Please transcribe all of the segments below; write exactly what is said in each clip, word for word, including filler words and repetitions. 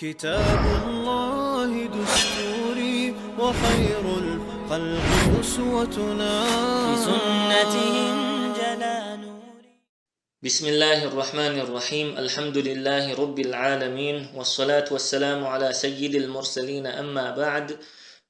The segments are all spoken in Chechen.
كتاب الله دستوري وخير الخلق أسوتنا. بسنته انجلى نوري. بسم الله الرحمن الرحيم. الحمد لله رب العالمين. والصلاة والسلام على سيد المرسلين. أما بعد.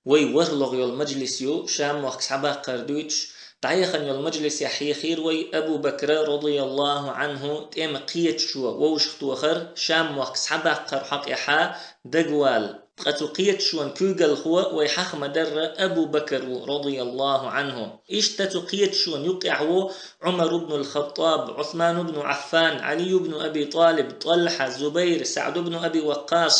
Вай ворхӀлагӀа йола мажлис ю, Шам мохк схьабаккхар дуьйцуш, дӀаяхана йолу мажлисехь хьехийра вай Абу Бакра, радияллаху Ӏанху, тӀеман кхеташо вовшахтохар, Шам мохк схьабаккхар хьокъехьа дагавала. Ткъа цу кхеташонан куьйгалхо вай хьаха ма-дарра Абу Бакр ву, радияллаху Ӏанху. Иштта цу кхеташонан юккъехь ву Ӏумар ибн ал-Хаттаб, Ӏусман ибн Ӏаффан, Ӏали ибн Аби ТӀалиб, ТӀалхьа, Зубайр, СаӀд ибн Аби Ваккъас,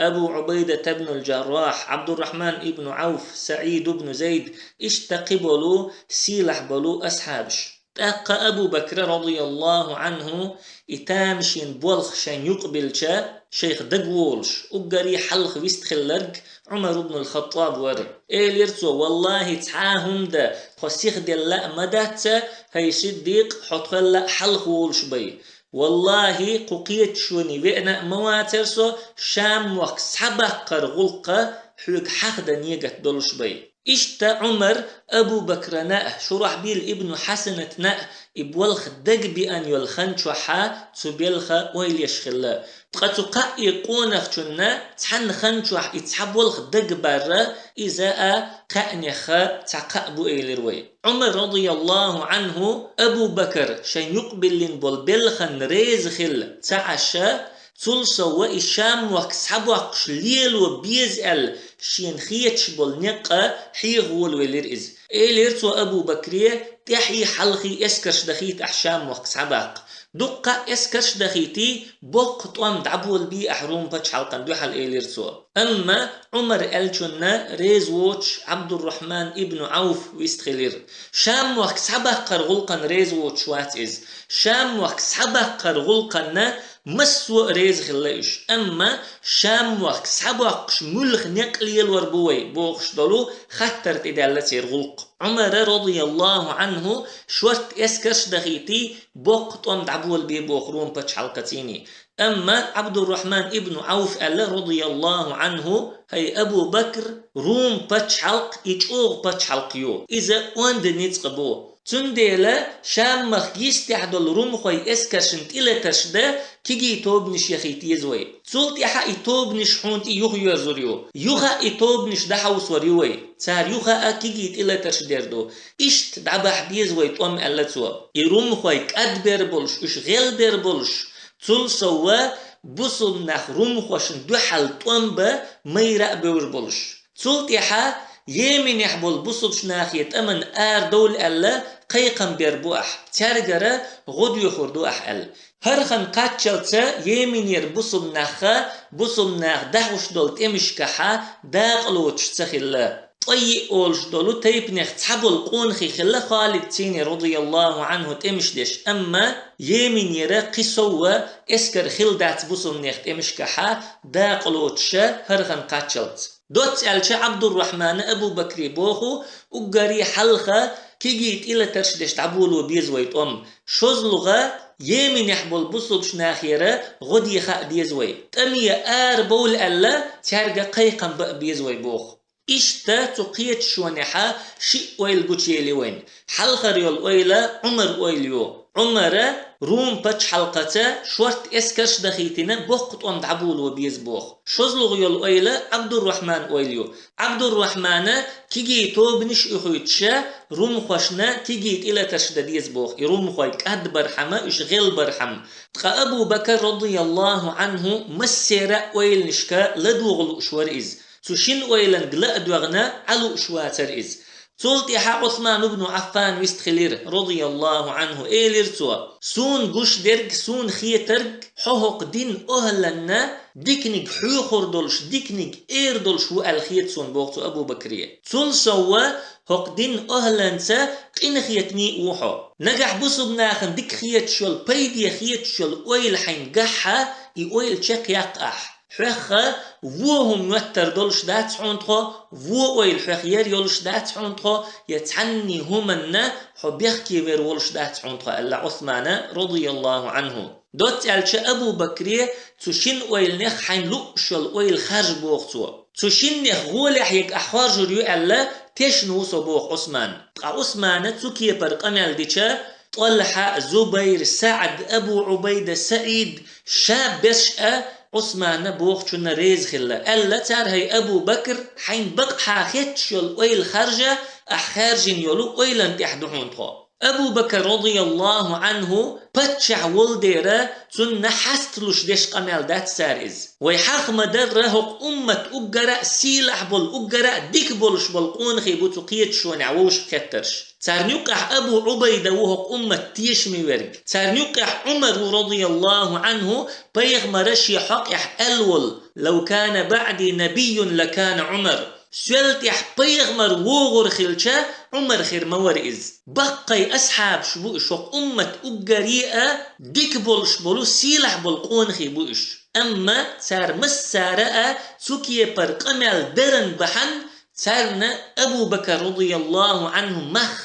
Абу Ӏубайдат ибн ал-Джаррахь, Ӏабдуррахьман ибн Ӏавф, СаӀид ибн Зайд, иштта кхин болу, сийлахь болу асхьабаш. ТӀаккха Абу Бакра, радияллаху Ӏанху, и тамашийна болх шайн юкъабиллича, шайх дагаволуш, уггаре хьалха вистхилларг Ӏумар ибн ал-Хаттаб вара. Элира цо: «Валлахи, цхьа а хӀума дан тхо сиха делла а ма дац, хӀай Сиддикъ, хьо тхол а хьалха волуш бай. Валлахи, кху кхеташоне веана а ма вацара со, Шам мохк схьабаккхар гӀуллакх хьоьга хьахдан негат долуш бай». Иштта Ӏумар Абу Бакрана а, Шурахьбил ибн Хьасанатна а и болх дагабеана йолу хан чохьа цу белхан ойла еш хилла. Ткъа цу кхаа къонахчунна цхьана хан чохь и цхьа болх дагабарра, иза а кхаънех цхьа кхаъ бу, элира вай. Ӏумар, радияллаху Ӏанху, Абу Бакр шайн юкъабиллина болу белхан реза хилла ца Ӏаш, цул сов и Шам мохк схьабоккхуш лело беза аьлла, шена хеташ болу некъ хьеха волавелира иза. Элира цо Абу Бакре: «ТӀаьхьий, хьалхий эскарш дахийта ахь, Шам мохк схьабаккха. Дуккха а эскарш дахийтий, боккха тӀом дӀаболабе ахь Рум пачхьалкхана дуьхьал», — элира цо. Амма Ӏумар аьллачунна реза воцуш Ӏабдуррахьман ибн Ӏавф вистхилира. Шам мохк схьабаккхар гӀуллакхана реза воцуш вац иза. Шам мохк схьабаккхар гӀуллакхана массо а реза хилла уьш. Амма Шам мохк схьабоккхуш муьлха некъ лелор бу вай бохуш долу хаттар тӀедаьлла церан гӀуллакх. Ӏумара, радияллаху Ӏанху, шортта эскарш дахийтий, боккха тӀом дӀаболабе боху Рум пачхьалкхаций. Амма Ӏабдуррахьман ибн Ӏавф аьлла, радияллаху Ӏанху: «ХӀай Абу Бакр, Рум пачхьалкх и чӀогӀа пачхьалкх ю. Иза онда ницкъ бу. Цундела Шам махка йистехь долу румхойн эскаршна тӀелатарш дан кегий тобанаш яхийта еза вай. Цул тӀаьхьа и тобанаш хьуна тӀе юхайоьрзур ю. Юха а и тобанаш дӀахьовсор ю вай. Цара юха а кегий тӀелатарш дер ду. Иштта дӀабахьа беза вай тӀом», — аьлла цо. И румхой кӀадбер болуш, уьш гӀелбер болуш, цул сов бусулба нах румхошна дуьхьал тӀом бан майра а бевр болуш. Цул тӀаьхьа Йеменехь болу бусулбачу нахе тӀамна арадовла аьлла, кхайкхам бер бу ахь, цаьргара гӀо доьхур ду ахь аьлла. ХӀара хан кхаччалца Йеменера бусулба нахха, бусулба наха дахьуш долу тӀемашкахьа дакъа лоцуш ца хилла. ТӀаййиъ олуш долу тайпанех цхьаболу къонахий хилла Халидций, радияллаху Ӏанху, тӀемаш деш, амма Йеменера кхин сов эскар хилла дац бусулба нехан тӀемашкахьа дакъа лоцуша хӀара хан кхаччалц. Доцца аьлча, Ӏабдуррахьмана Абу Бакре боху: «Уггаре хьалха кегий тӀелатарш деш дӀаболо беза вай тӀом. ШозлагӀа Йеменехь болу бусулбачу нахера гӀо деха а деза вай. ТӀаме арабовла аьлла, цаьрга кхайкхам бан а беза вай», — боху. Иштта цу кхеташонехьа шиъ ойла гучуели вайна. Хьалхара йолу ойла Ӏумар ойла ю. Ӏумара Рум пачхьалкхаца шортта эскарш дахийтина, боккха тӀом дӀаболо беза боху. ШозлагӀа йолу ойла Ӏабдуррахьман ойла ю. Ӏабдуррахьмана кегий тобанаш а юхуьйтуша, румхошна кегий тӀелатарш дан деза боху, и румхой кӀадбархьама, уьш гӀелбархьама. Ткъа Абу Бакр, радияллаху Ӏанху, массеран а ойланашка ладогӀа лууш вара иза. Цу шина ойланга ла а доьгӀна, Ӏа лууш вацара иза. Цул тӀаьхьа Ӏусман ибн Ӏаффан вистхилира, радияллаху Ӏанху, элира цо: «Суна гуш дерг, суна хетарг, хьо хӀокху дин охӀланна диканиг хьоьхур долуш, диканиг эр долуш ву аьлла хета суна», — боху цу Абу Бакре. «Цул сов хӀокху дин охӀланца къинхетаме а ву хьо. Нагахь бусулба нахана дика хеташ йолу, пайде хеташ йолу ойла хьайна гахь а, и ойла чекхъяккха ахь. Хьоьхха вон хӀума моьттар долуш дац хьуна тхо, вон ойла хьоьх ер йолуш дац хьуна тхо, я цхьанний хӀуманна хьо бехке вер волуш дац хьуна тхо», — аьлла Ӏусмана, радияллаху Ӏанху. Доцца аьлча, Абу Бакре цу шин ойланех хьайна луъуш йола ойла харжа боху цо. Цу шиннех гӀолехь ерг ахь хоржур ю аьлла, тешна ву со боху Ӏусман. Ткъа Ӏусмана цу кепара къамел дича, ТӀалхьа, Зубайр, СаӀд, Абу Ӏубайда, СаӀид, ша берш а Ӏусмана бохучунна реза хилла. Аьлла цара: «ХӀай Абу Бакр, хьайна бакъахьа хеташ йолу ойла харжа, ахь хаьржина йолу ойланна тӀехь ду хьуна тхо». Абу Бакр, радияллаху Ӏанху, паччахь волу дера, цунна хьасталуш деш къамел дац цара иза. Вай хьаха ма-дарра, хӀокху уммат уггара а сийлахь болу, уггара а дика болуш болу къонахий бу цу кхеташонехь вовшахкхеттарш. Царна юккъехь Абу Ӏубайда ву хӀокху уммат тешаме верг. Царна юккъехь Ӏумар ву, радияллаху Ӏанху, пайхамара шен хьокъехь аьлла волу: «Лав кана баъди набийюн лакана Ӏумар». Соьл тӀехь пайхамар вогӀур хилча, Ӏумар хир ма вара иза. Баккхий асхьабаш бу уьш, хӀокху уммат уггаре а дика болуш болу, сийлахь болу къонахий бу уьш. Амма цара массара а цу кепара къамел даран бахьана, царна Абу Бакр, радияллаху Ӏанху, мах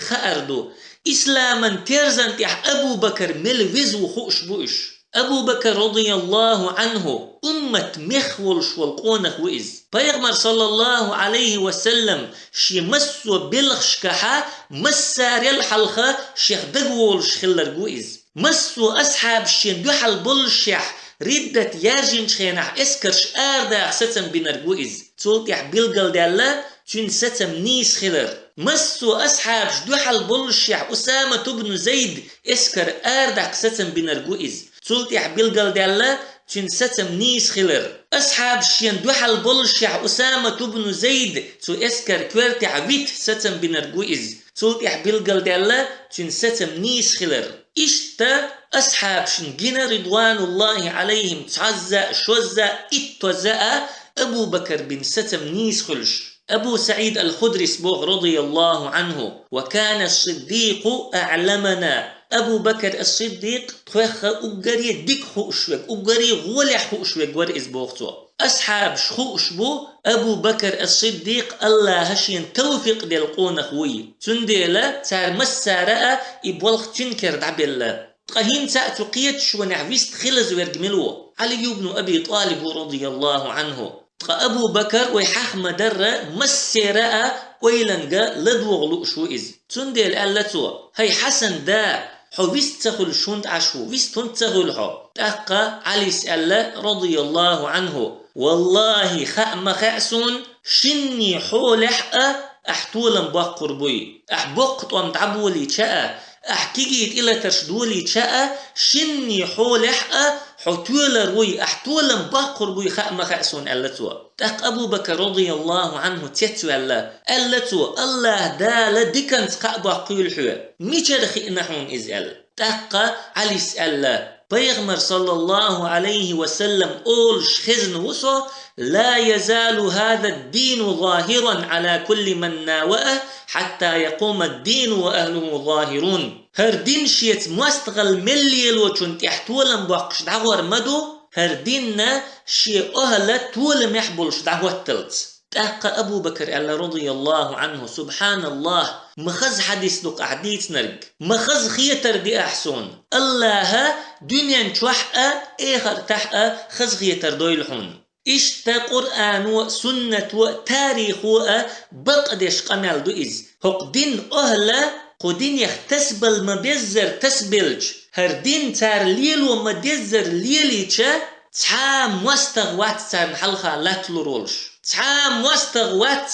хаар ду. Исламан терзан тӀехь Абу Бакр мел веза ву хууш бу уьш. Абу Бакр, радияллаху Ӏанху, уммат мех волуш волу къонах ву иза. Пайхамар, саллаллаху Ӏалайхи ва саллам, шен массо белхашкахьа массарел хьалха шех дагаволуш хилларг ву иза. Массо асхьабаш шен дуьхьал боллушехь, риддат яьржинчу хенахь эскарш арадаха сацам бинарг ву иза. Цул тӀехь билгалдаьлла цуьнан сацам нийса хилар. Массо асхьабаш дуьхьал боллушехь Усамат ибн Зайд эскар арадаккха сацам бинарг ву иза. Цул тӀехь билгалдаьлла цуьнан сацам нийса хилар. Асхьабаш шен дуьхьал боллушехь Усамат ибн Зайд цу эскар коьртехь вита сацам бинарг ву иза. Цул тӀехь билгалдаьлла цуьнан сацам нийса хилар. Иштта асхьабашна гина, ридвануллахи Ӏалайхим, цхьазза а, шозза а, иттозза а Абу Бакр бин сацам нийса хуьлуш. Абу СаӀид ал-Худрис боху, радияллаху Ӏанху: «Ва кана ас-Сиддикъу аӀламана». Абу Бакр ас-Сиддикъ тхоьхха уггаре дика хууш верг, уггаре гӀолехь хууш верг вара иза, боху цо. Асхьабаш хууш бу, Абу Бакр ас-Сиддикъ Аллаха шена тавфикъ делла къонах вуй. Цундела цара массара а и болх цуьнан кара дӀабелла. Ткъа хӀинца а цу кхеташонехь вист хилаза верг мила ву? Ӏали ибн Аби ТӀалиб ву, радияллаху Ӏанху. Ткъа Абу Бакр вай хьаха ма-дарра, массера а ойланга ладогӀа лууш ву иза. Цундела аьлла цо: «ХӀай Хьасан да, хьо вист ца хуьлуш хӀунда Ӏаш ву? Вист хӀунда ца хуьлу хьо?» ТӀаккха Ӏалис аьлла, радияллаху Ӏанху: «Валлахи, хаа ма хаьа суна, шинний хьолехь а ахь толам боккхур буй. Ахь боккха тӀом дӀаболийча а, ахь кегий тӀелатарш долийча а, шинний хьолехь а хьо тоьлар вуй, ахь толам боккхур буй, хаа ма хаьа суна», аьлла цо. ТӀаккха Абу Бакр, радияллаху Ӏанху, цецваьлла, аьлла цо: «Аллаха Дала диканца кхаъ боккхийла хьоьга. Мичара хиъна хьуна иза?» аьлла. ТӀаккха Ӏалис аьлла: «Пайхамар, саллаллаху Ӏалайхи ва саллам, олуш хезна ву со: „Ла язалу хӀаза ад-дину захӀиран Ӏала кулли ман наваахӀу хьатта якъума ад-дину ва ахӀлухӀу захӀирун“». ХӀара дин шеца мостагӀалла мел лелочун тӀехь толам боккхуш дӀагӀор ма ду, хӀара динна шен охӀла толамехь болуш дӀахӀотталц. ТӀаккха Абу Бакр аьлла, радияллаху Ӏанху: «СубхьаналлахӀ, ма хаза хьадис ду-кх ахь дийцинарг, ма хаза хетар ди ахь суна. Аллаха дуьнен чохь а, эхартахь а хаза хетар дойла хьуна». Иштта Къуръано а, суннато а, тарихо а бакъдеш къамел ду иза. ХӀокху дин охӀла кху динех тасабала ма-беззара тасабелча, хӀара дин цара лело ма-деззара лелийча, цхьа а мостагӀа вац царна хьалха латталур волуш. Цхьа а мостагӀа вац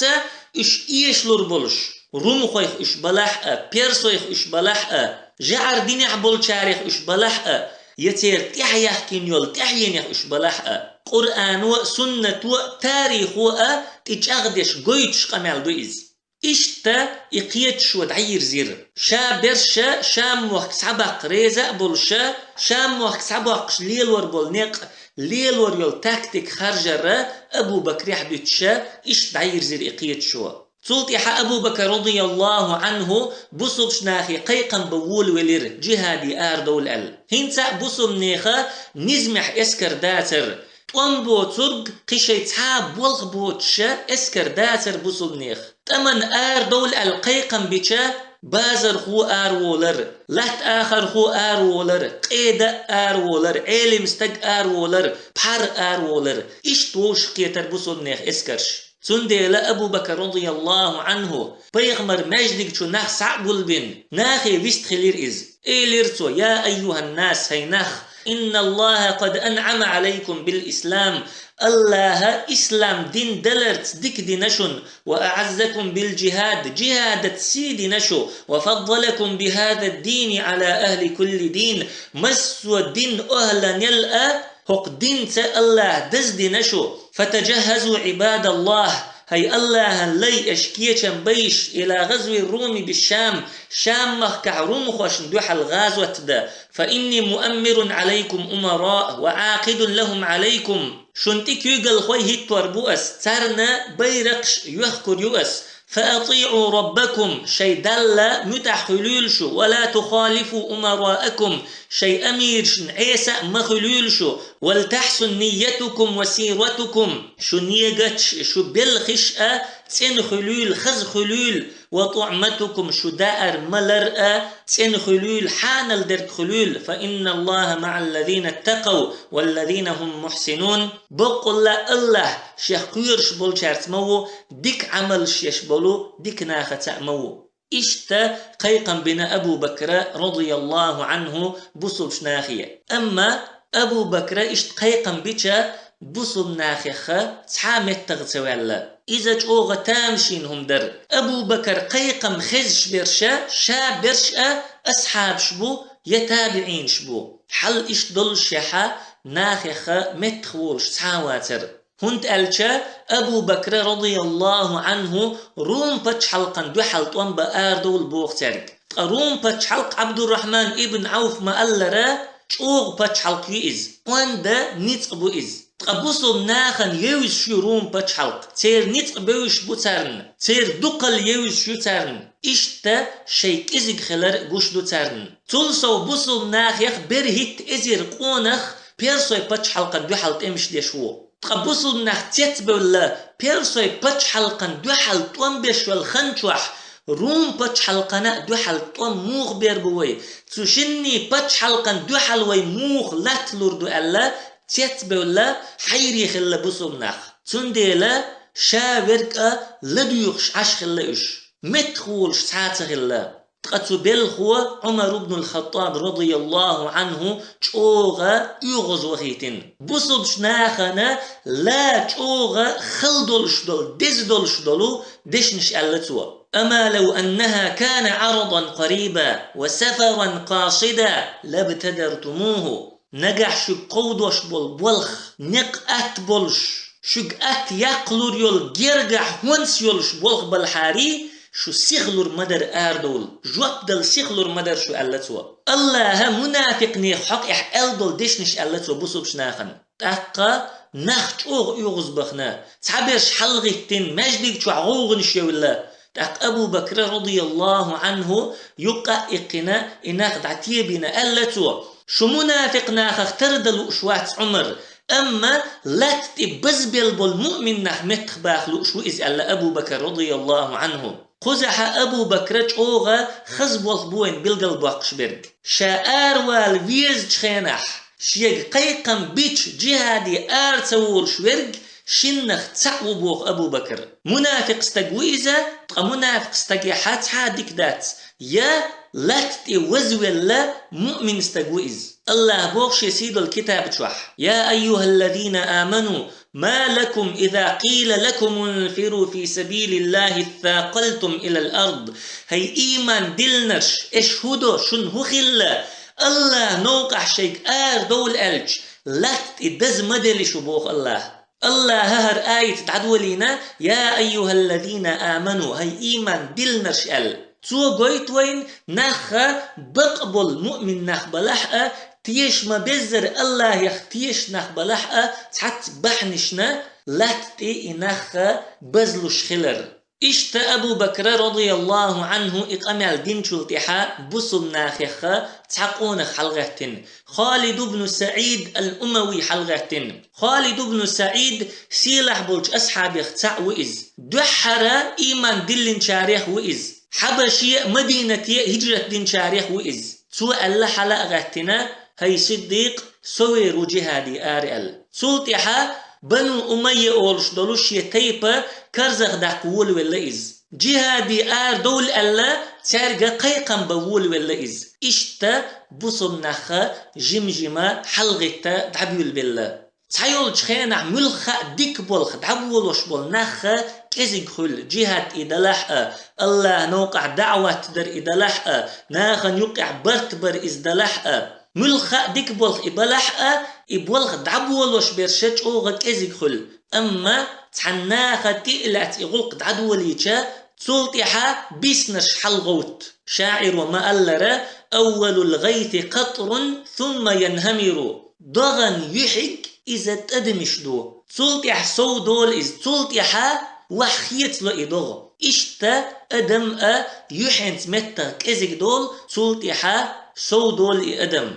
уьш эшалур болуш. Румхойх уьш балахь а, персойх уьш балахь а, жаӀар динехь болчарех уьш балахь а, я церан тӀаьхьаяьхкина йолу тӀаьхьенех уьш балахь а. Къуръано а, суннато а, тарихо а тӀе чӀагӀдеш гойтуш къамел ду иза. Иштта и кхеташо дӀайирзира. Ша берша Шам-мохк схьабаккха реза а болуша, Шам-мохк схьабоккхуш лелор болу некъ, лелор йолу тактика харжарра Абу Бакрехь дуьтуша, иштта дӀайирзира и кхеташо. Цул тӀаьхьа Абу Бакр, радияллаху Ӏанху, бусулбачу нахе кхайкхам бан волавелира, джихӀаде арадовла аьлла. ХӀинца а бусулбанеха низамехь эскар дацара. ТӀом боцург кхин шайн цхьа а болх боцуша эскар дацара бусулбанех. ТӀаман арадовла аьлла кхайкхам бича, Базархо араволар, латта ахархо араволар, къеда араволар, Ӏелим стаг араволар, пхьар араволар. Иштта вовшах кхетар бусулбанех эскарш. Цундела Абу Бакр радияллаху анху пайхамар маьждиг чу нах схьа а гулбина, нахе вист хилира иза. Элира цо: «Я айюханнас, хӀай нах, инналлаха къад анъама алайкум бил ислам». Аллаха ислам дин даларца дика дина шун, «ва аъаззакум бил джихад», джихадаца сий дина шу, «ва фаддалакум бихаза ддини ала ахли кулли дин», массо дин охӀланел а хӀокху динца Аллаха даз дина шу. «Фатаджаххазу, Ӏибадаллах», хӀай Аллахан лай, аша кечам байш, «ила газви руми бишшам», Шам махкахь румхошна дуьхьал гӀазот дан. «Фа инни муаммирун алайкум умара ва Ӏакъидун лахум алайкум». Шун тӀе куьйгалхой хӀиттор бу ас, царна байракхаш йохкур ю ас. «Фа атиъу раббакум», шай Далла муьтӀахь хуьлийла шу, «ва ла тухалифу умараакум», шай амирашна Ӏеса а ма хуьлийла шу, «вал тахсун ниятукум ва сиратукум», шу негаташ, шу белхаш а цӀена хуьлийла, хаза хуьлийла, «ва туъматукум», шу даар-малар а цӀена хуьлийла, хьанал дерг хуьлийла, «фа инналлаха маъаллазина ттакъав валлазина хӀум мухьсинун». Баккъалла Аллах шех кхоьруш болчаьрца ма ву, дика Ӏамалш еш болу дика нахаца а ма ву. Иштта кхайкхам бина Абу Бакра, радияллаху анху, бусулбчу нахе. Амма Абу Бакра иштта кхайкхам бича, бусулб нахеха цхьа а меттах ца ваьлла. Иза чӀогӀа тамашийна хӀума дара. Абу Бакр кхайкхам хезаш берша, ша берш а асхьабаш бу я табиӀинаш бу. Хьал иштта доллушехьа, нахеха меттах волуш цхьа а вацара. ХӀунда аьлча Абу Бакра, радияллаху анху, Рум пачхьалкхан дуьхьал тӀом бан арадовла боху цаьрга. Ткъа Рум пачхьалкх, Ӏабдуррахьман ибн Ӏауф ма-аллара, чӀогӀа пачхьалкх ю иза, онда ницкъ бу иза. Ткъа бусулб нахана евзаш ю Рум пачхьалкх, церан ницкъ бевзаш бу царна, церан дукхалла евзаш ю царна. Иштта шайн кӀезиг хилар гуш ду царна. Цул сов бусулб нахех берхӀитта эзар къонах Персой пачхьалкхан дуьхьал тӀемаш деш ву. Ткъа бусулб нах цецбевлла, Персой пачхьалкхан дуьхьал тӀом беш йолу хан чохь Рум пачхьалкхана а дуьхьал тӀом муха бер бу вай? Цу шинний пачхьалкхан дуьхьал вай муха латта лур ду аьлла, цецбевлла, хьайре хилла бусулб нах. Цундела ша верг а ладуьйхуш Ӏаш хилла уьш. Меттах волуш цхьа а ца хилла. Ткъа цу белхо Ӏумар ибн ал-Хаттаб, радияллаху анху, чӀогӀа оьгӀаз вахийтина. Бусулбчу нахана ла чӀогӀа хала долуш долу, деза долуш долу дешнаш аьлла цо. «Ама лав аннаха кана Ӏарадан къариба ва сафаран къасида лабтадартумуху». Нагахь шуьга кховдош болу болх некъ атта болуш, шуьга атта яккхалур йолу гергахь хӀонс йолуш болх балхьарий, шу сихалур ма дара арадовла, жоп дала сихалур ма дара шу, аьлла цо. Аллаха мунафикънех хьокъехь аьлла долу дешнаш аьлла цо бусулбчу нахана. ТӀаккха нах чӀогӀа оьгӀаз бахана, цхьаберш хьалагӀиттина, маьждиг чохь гӀовгӀанаш евлла. ТӀаккха Абу Бакра, радияллаху анху, юккъа а иккхина, и нах дӀатебина, аьлла цо: «Шу мунафикъ нахах тардала лууш вац, Ӏумар, амма латта тӀе базбелла болу муъмин нах меттах баха лууш ву иза», аьлла Абу Бакр, радияллаху анху. Кхузахьа Абу Бакра чӀогӀа хаза болх бу вайна билгалбоккхуш берг. Ша аравала везачу хенахь, шега кхайкхам бича, джихаде ара ца волуш верг шиннах цхьаъ ву боху Абу Бакр. Мунафикъ стаг ву иза, ткъа мунафикъ стагехьа цхьа а дика дац, я латта тӀе вазвелла муъмин стаг ву иза. Аллаха боху шен сийдолу китаба чохь: «Я айюхаллазина аману, ма лакум иза къийла лакум унфиру фи сабилиллахи сакъалтум илал ард». ХӀай ийман диллинарш, аша хӀун до, шуна хӀун хилла? Аллаха новкъахь шайга арадовла аьлча, латта тӀе даза ма дели шу, боху Аллаха. Аллаха хӀара аят дӀадолийна: «Я айюхаллазина аману», хӀай ийман диллинарш аьлла. Цо гойту вайна, нахха бакъболу муъмин нах балахь а, теша ма-беззара Аллахех теша нах балахь а, цхьацца бахьанашна латта тӀе и нахха базлуш хилар. Иштта Абу Бакра, радияллаху анху, и къамел динчул тӀаьхьа бусулб нахехха цхьа къонах хьалагӀеттина. Халид ибн Саид ал-Умави хьалагӀеттина. Халид ибн Саид сийлахь болчу асхьабех цхьаъ ву иза. Дуьххьара ийман диллинчарех ву иза. Хьабаше а, Мадинате а хӀижрат динчарех ву иза. Цо аьлла хьала а гӀаьттина: «ХӀай Сиддикъ, со вер ву жихӀаде ара», — аьлла. Цул тӀаьхьа Бану Умайя олуш долу шен тайпа карзахдаккха волавелла иза. ЖихӀаде арадовла аьлла, цаьрга кхайкхам бан волавелла иза. Иштта бусалба нахха жим-жима хьалгӀитта дӀабуьйлабелла. Цхьайолчу хенахь муьлхха а дика болх дӀаболош болу нахха кӀезиг хуьлу, жихӀад и далахь а, Аллахьан новкъахь даӀват дар и далахь а, нахана юккъехь барт бар иза далахь а. Муьлхха а дика болх и балахь а, и болх дӀаболош берш чӀогӀа кӀезиг хуьлу. Амма цхьана наха тӀе а лаьцна и гӀуллакх дӀадолийча, цул тӀаьхьа биснарш хьалагӀовтта. ШаӀиро ма-аллара: «Аввалул гӀайси къатрун, сумма янхӀамиру». ДогӀан юьхьиг иза тӀадамаш ду. Цул тӀаьхьа сов долу иза, цул тӀаьхьа ваха хецало и догӀа. Иштта адам а юьхьенца меттах кӀезиг долу, цул тӀаьхьа сов долу и адам.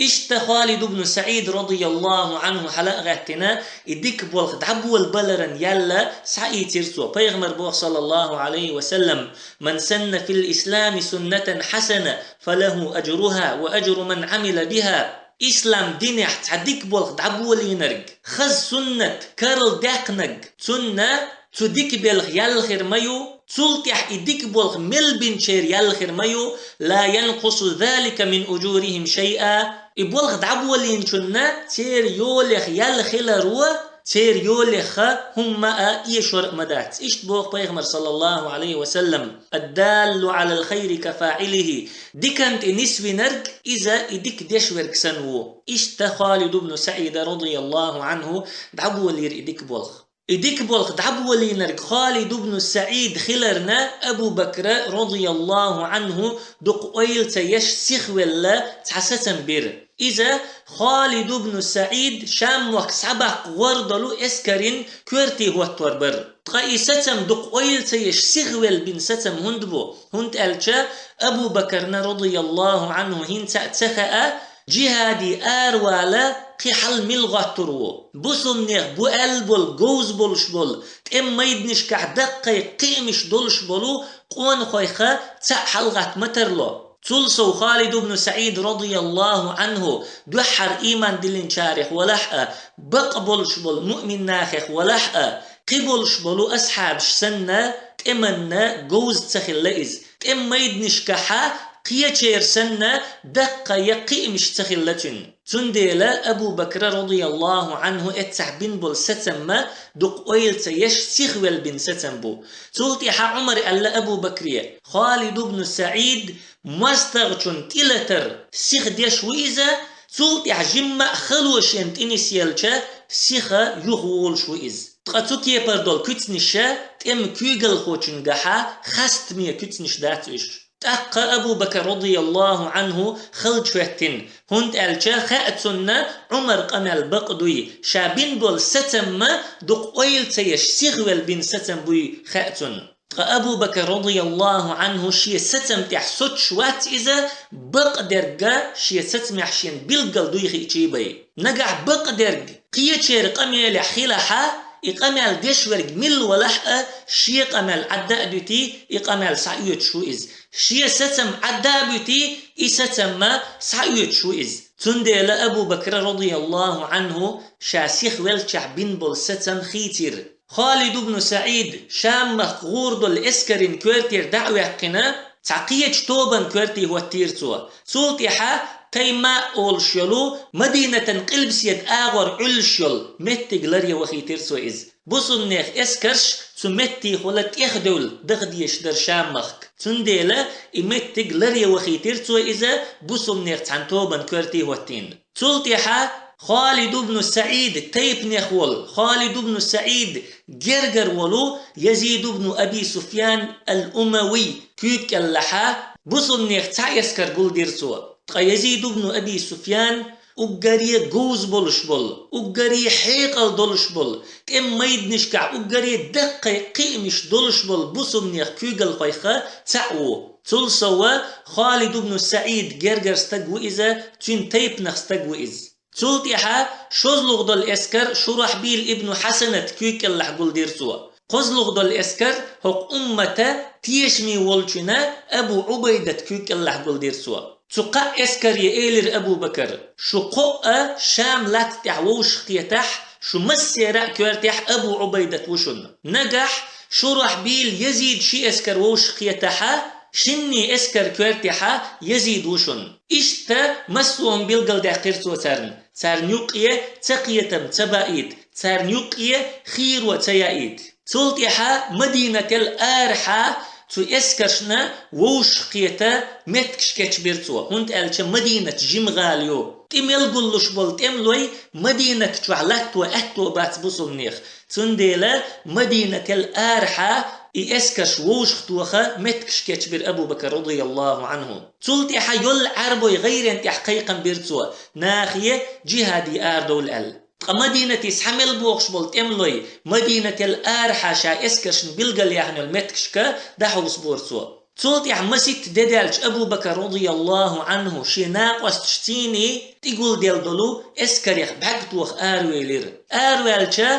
Иштта Халид ибн СаӀид, радияллаху анху, хьала а гӀаьттина, и дика болх дӀаболабаларан яьлла схьаийцира цо. Пайхамар боху, саллаллаху алейхи ва саллам: «Ман санна фил ислами суннатан хьасана, фалаху аджруха ва аджру ман амила биха». Ислам динехь цхьа дика болх дӀаболийнарг, хаза суннат карладаьккхинарг, цунна цу дика белхан ял хир ма ю, цул тӀаьхьа и дика болх мел бинчеран ял хир ма ю, «ла янкъусу залика мин уджурихим шайъа». И болх дӀаболийначунна церан йолех ял хиларо церан йолех хӀумма а эшор а ма дац. Иштта боху Пайхамар, саллаллаху алейхи ва саллам: «Аддаллу алал хайри кафаилихи». Дикан тӀе нисвинарг, иза и дика деш верг санна ву. Иштта Халид ибн СаӀида, радияллаху анху, дӀаболийра и дика болх. И дика болх дӀаболийнарг Халид ибн СаӀид хиларна, Абу Бакра, радияллаху анху, дукха ойла ца еш, сихвелла цхьа сацам бира. Иза Халид ибн СаӀид Шам-мохк схьабаккха гӀор долу эскарин коьрте хӀоттор бара. Ткъа и сацам дукха ойла ца еш, сихвелла бина сацам хӀунда бу? ХӀунда аьлча Абу Бакарна, радияллаху анху, хӀинца а ца хаьа, жихӀаде аравала кхин хьал мила гӀоттур ву. Бусалбанех бу аьлла болу, говза болуш болу, тӀеман майданашкахь даккхий кхиамаш долуш болу къонахойх цхьаъ хьалагӀатта ма тарло. Цул сов Халид ибн СаӀид, радияллаху анху, дуьххьара ийман диллинчарех валахь а, бакъ болуш болу муъмин нахех валахь а, кхин болуш болу асхьабаш санна, тӀеманна говза ца хилла иза. ТӀеман майданашкахьа кхечеран санна даккхий кхиамаш ца хилла цуьнан. Цундела Абу Бакра, радияллаху анху, эццахь бина болу сацам ма дукха ойла ца еш, сихвелла бина сацам бу. Цул тӀаьхьа Ӏумара аьлла Абу Бакре: «Халид ибн СаӀид мостагӀчун тӀелатар сиха деш ву иза, цул тӀаьхьа жимма а хало шена тӀе нисъелча, сиха юхаволуш ву иза». Ткъа цу кепара долу куьцнаша тӀеман куьйгалхочуьнгахьа хастаме куьцнаш дац уьш. ТӀаккха Абу Бакр, радияллаху анху, халча хӀоьттина, хӀунда аьлча хаьа цунна Ӏумар къамел бакъ дуй, ша бина болу сацам ма дукха ойла ца еш, сихвелла бина сацам буй хаьа цунна. Ткъа Абу Бакр, радияллаху анху, шен сацам тӀехь соцуш вац иза, бакъдерг шен сацамехь шена билггал дуй хиъчий бай. Нагахь бакъдерг кхечеран къамелехь хилахьа, и къамел деш верг милла валахь а, шен къамел Ӏадда а дуьтий, и къамел схьаоьцуш ву иза. Шен сацам Ӏадда а буьтий, и сацам ма схьаоьцуш ву иза. Цундела Абу Бакра, радияллаху анху, ша сихвеллачохь бина болу сацам хийцира. Халид ибн СаӀид Шам-махка гӀур долу эскарин коьртера дӀа а ваьккхина, цхьа кхечу тобанан коьрте хӀоттийра цо. Цул тӀаьхьа Тайма олуш йолу, Мадинатан къилбаседа агӀор Ӏуьллуш йолу меттиг ларъян вахийтира цо иза. Бусалбанех эскарш цу меттехула тӀехдевлла даха дезаш дара Шам-махка. Цундела и меттиг ларъян вахийтира цо иза, бусалбанех цхьана тобанан коьрте хӀоттийна. Цул тӀаьхьа Халид ибн СаӀид тайпанех волу, Халид ибн СаӀид гергара волу Язид ибн Аби Суфьян ал-Умавий куьйга кӀеллахьа, бусалбанех цхьа эскар гулдира цо. Ткъа Язид ибн Аби Суфьян уггаре говза болуш болу, уггаре хьекъал долуш болу, тӀеман майданашкахь уггаре даккхий кхиамаш долуш болу бусалбанех куьйгалхойх цхьаъ ву. Цул сова Халид ибн СаӀид гергара стаг ву иза, цуьнан тайпанах стаг ву иза. Цул тӀаьхьа шозлагӀа долу эскар Шурахьбил ибн Хьасанат куьйга кӀеллахь гулдира цо. КхозлагӀа дола эскар хӀокху уммата тешаме волчунна Абу Ӏубайдат куьйга кӀелахь гулдира цо. Цу кхаа эскаре элира Абу Бакар: «Шу кхоъ а Шам латта тӀехь вовшахкхетахь, шу массеран а коьртехь Абу Ӏубайдат ву шуна. Нагахь Шурахьбил, Язид ши эскар вовшахкхетахь, шинний эскар коьртехь Язид ву шуна». Иштта массо а хӀума билгалдаьккхира цо царна. Царна юккъе цакхетам ца баийта, царна юккъе хийро ца яийта. Цул тӀаьхьа Мадинател арахьа цу эскаршна вовшахкхета меттигаш кечбира цо, хӀунда аьлча Мадинат жима гӀала ю. ТӀе мел гуллуш болу тӀемалой Мадинат чохь латто аьтто бац бусулнех. Цундела Мадинател арахьа и эскарш вовшахтоха меттигаш кечбира Абу Бакар, радияллаху Ӏанху. Цул тӀаьхьа йолу Ӏарбой гӀайрен тӀехь кхайкхам бира цо, нахе джихаде арадовла аьлла. Ткъа Мадинате схьа мел бохуш болу тӀемалой Мадинател арахьа ша эскаршна билгалъяьхна йолу меттигашка дӀахьовсабора цо. Цул тӀаьхьа маситта де даьлча Абу Бакар, радияллаху Ӏанху, шен накъосташций тӀегулделла долу эскарех бӀаьрг тоха аравелира. Араваьлча,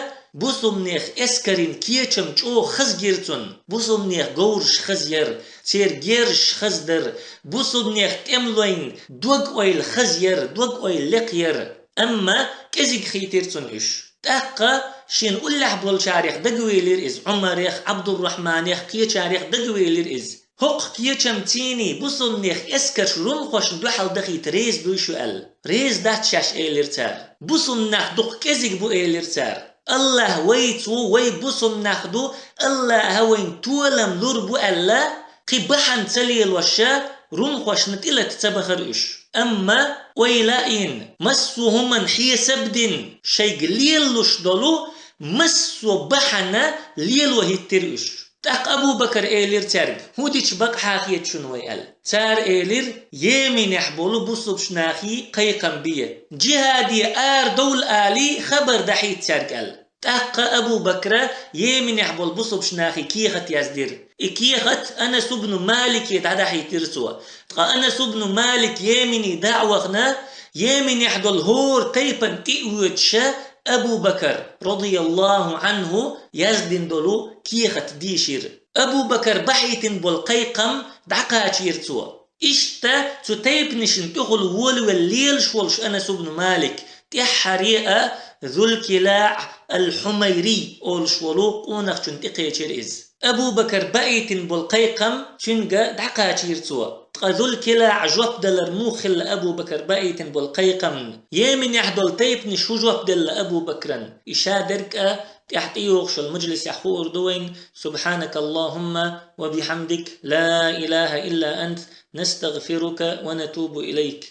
бусулнех эскарийн кечам чӀогӀа хаза гира цунна. Бусулнех говраш хаза яра, церан герзаш хаза дара, бусулнех тӀемалойн дог-ойла хаза яра, дог-ойла лекха яра. Амма кӀезиг хийтира цунна уьш. ТӀаккха шена уллехь болчарех дагавелира иза, Ӏумарех, Ӏабдуррахьманех, кхечарех дагавелира иза. ХӀокху кечамций бусулнех эскарш румхошна дуьхьал дахийта реза дуй шу аьлла. Реза дац шаьш, элира цара. Бусулнах дукха кӀезиг бу, элира цара. АллахӀ вайца ву, вай бусулнах ду, АллахӀа вайна толам лур бу аьлла, кхин бахьана ца лелош румхошна тӀелата ца бахара уьш. Амма ойла а йина, массо а хӀуманна хьесап а дина, шайга лелалуш долу массо а бахьана лело хӀиттира уьш. ТӀаккха Абу Бакар элира цаьрга: «ХӀун дича бакъахьа хета шуна вай?» – аьлла. Цара элира: «Йеменехь болу бусулбачу нахе кхайкхам бе, джихаде арадовла алий, хабар дахьийта цаьрга», – аьлла. ТӀаккха Абу Бакра Йеменехь болу бусулбачу нахе кехат яздира. И кехат Анас ибн Малике дӀадахьийтира цо. Ткъа Анас ибн Малик Йемене дӀа а вахана, Йеменехь долу хӀора тайпана тӀе а воьдуша, Абу Бакар, радияллаху Ӏанху, яздина долу кехат дийшира. Абу Бакар бахьийтина болу кхайкхам дӀакхачийра цо. Иштта цу тайпанашна тӀехула волавелла лелаш волуш Анас ибн Малик, тӀаьххьара а Зулкилаъ ал-Хьумайри олуш волу къонахчунна тӀекхечира иза. Абу Бакар баийтина болу кхайкхам цуьнга дӀакхачийра цо. Ткъа Зулкилаъ жоп далар муха хилла Абу Бакар баийтина болу кхайкхамна? Йеменехь долу тайпанаш хӀун жоп делла Абу Бакран? И шадерг а тӀаьхьа тӀейогӀуш йолу мажлисехь хуур ду вайн. سبحانك اللهم وبحمدك، لا إله إلا أنت، نستغفرك ونتوب إليك.